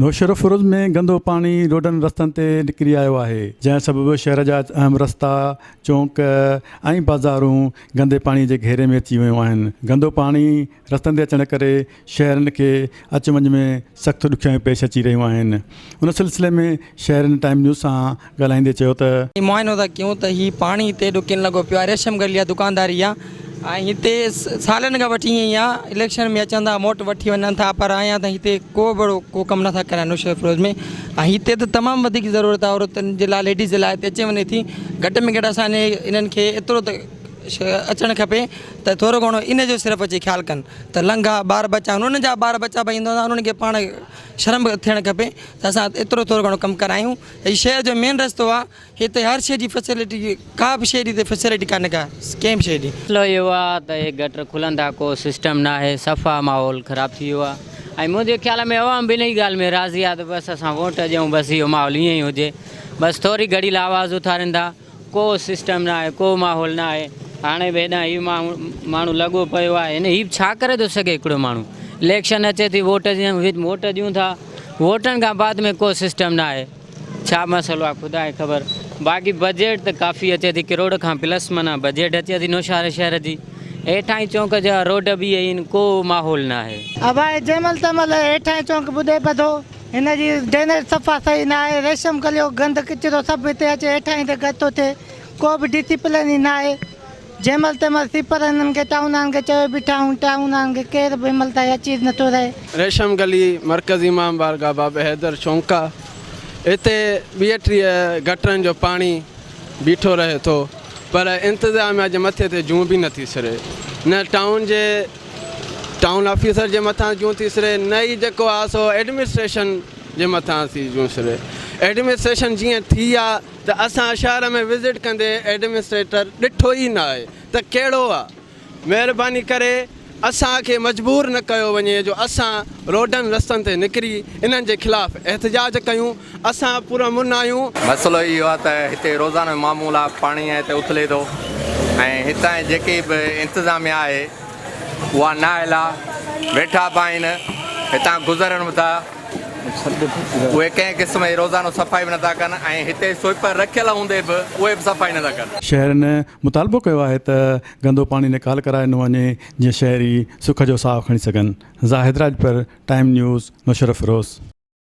نوشهروفيروز ۾ گندو پاڻي روڊن رستن تي نڪري آيو آهي، جنهن سبب شهر جا اهم رستا، چونڪ ۽ بازارون گندي پاڻي جي گهيري ۾ اچي ويون آهن. گندو پاڻي رستن تي اچڻ ڪري شهرين کي اچ وڃ ۾ سخت ڏکيائيون پيش اچي رهيون آهن. ان سلسلي ۾ شهرين ٽائيم نيوز سان ڳالهائيندي چيو ته. معائنو ٿا ڪيون ته هي پاڻي هتي ايڏو ڪين لڳو پيو آهي ريشم گلي آهي دڪانداري آهي ۽ هتي سالن کان وٺي ائين ئي آهي اليڪشن ۾ اچن ٿا ووٽ وٺي وڃن ٿا پر اڃا تائين هتي ڪو به اهڙو ڪو ڪم نٿا ڪرائن نوشهروفيروز ۾ ۽ هتي ته تمام وڌيڪ ضرورت آهي عورتن جي لاء ليڊيز جي لاء هتي اچي وڃي ٿي گهٽ ۾ گهٽ اسان جي انهن کي ايترو ته اچڻ کپي ته ٿورو گهڻو ان جو صرف اچي خيال ڪن ته لنگها ٻار ٻچا آهن انهن جا ٻار ٻچا به ايندا هوندا انهن کي پاڻ شرم ٿيڻ کپي ته اسان ايترو ٿورو گهڻو ڪم ڪرايون هي شهر جو مين رستو آ هتي هر شي جي فيسلٽي ڪا به شي جي هتي فيسلٽي ڪانه ڪا ڪنهن به شي جي. مسئلو اهو آ ته هي گٽر کلن ٿا ڪو سسٽم ناهي صفا ماحول خراب ٿي ويو آ ۽ منهنجي خيال ۾ عوام به انهي ڳالهه ۾ راضي آ ته بس اسان ووٽ ڏيون بس اهو ماحول ائين ئي هجي بس ٿوري گهڙي لاء آواز اٿارين ٿا ڪو سسٽم ناهي ڪو ماحول ناهي هاڻي به هيڏانهن هي ماڻهو لڳو پيو آهي هن هي ڇا ڪري ٿو سگهي هڪڙو ماڻهو اليڪشن اچي ٿي ووٽ ووٽ ڏيون ٿا ووٽن کان بعد ۾ ڪو سسٽم ناهي ڇا مسئلو آهي خدا کي خبر باقي بجيٽ ته ڪافي اچي ٿي ڪروڙ کان پلس معنيٰ بجيٽ اچي ٿي نوشهره شهر جي هيٺائين چونڪ جا روڊ به آهن ڪو ماحول ناهي. ابا هي جنهن مهل تنهن مهل هيٺائين چونڪ ٻڏي پڌو. هن جي ڊرينيج صفا صحيح نه آهي، ريشم گليو گند ڪچرو سڀ هتي اچي هيٺائين تي گڏ ٿو ٿئي، ڪو به ڊسيپلين ئي نه آهي، جنهن مهل تنهن مهل سيپر هنن کي ٽائون وارن کي چيو بيٺا آهيون، ٽائون وارن کي ڪير به هن مهل تائين اچي نه ٿو رهي. ريشم گلي مرڪزي امام بارگاهه باب حيدر چونڪ آ هتي 20 30 گٽرن جو پاڻي بيٺو رهي ٿو پر انتظاميا جي مٿي تي جون به نٿي سري نه ٽائون جي ٽائون آفيسر جي مٿان جون ٿي سري نه ئي جيڪو آ سو ايڊمنسٽريشن جي مٿان ٿي جون سري. ايڊمنسٽريشن جيئن ٿي آ ته اسان شهر ۾ وزٽ ڪندي ايڊمنسٽريٽر ڏٺو ئي نه آهي ته ڪهڙو آ. مهرباني ڪري اسان کي مجبور نه ڪيو وڃي جو اسان روڊن رستن تي نڪري انهن جي خلاف احتجاج ڪيون. اسان پرامن آهيون. مسئلو اهو آهي ته هتي روزانو معمول آهي پاڻي هتي اٿلي ٿو ۽ هتان جي جيڪي به انتظاميا آهي اها نااهل آهي ويٺا به آهن هتان گذرن به ٿا اهي ڪنهن قسم جي روزانو صفائي به نٿا ڪن ۽ هتي سوئيپر رکيل هوندي به اهي به صفائي نٿا ڪن. شهرين مطالبو ڪيو آهي ته گندو پاڻي نيڪال ڪرايو نه وڃي جيئن شهري سک جو ساهه کڻي سگهن. Zahid Rajpar, time news, Naushahro Feroze.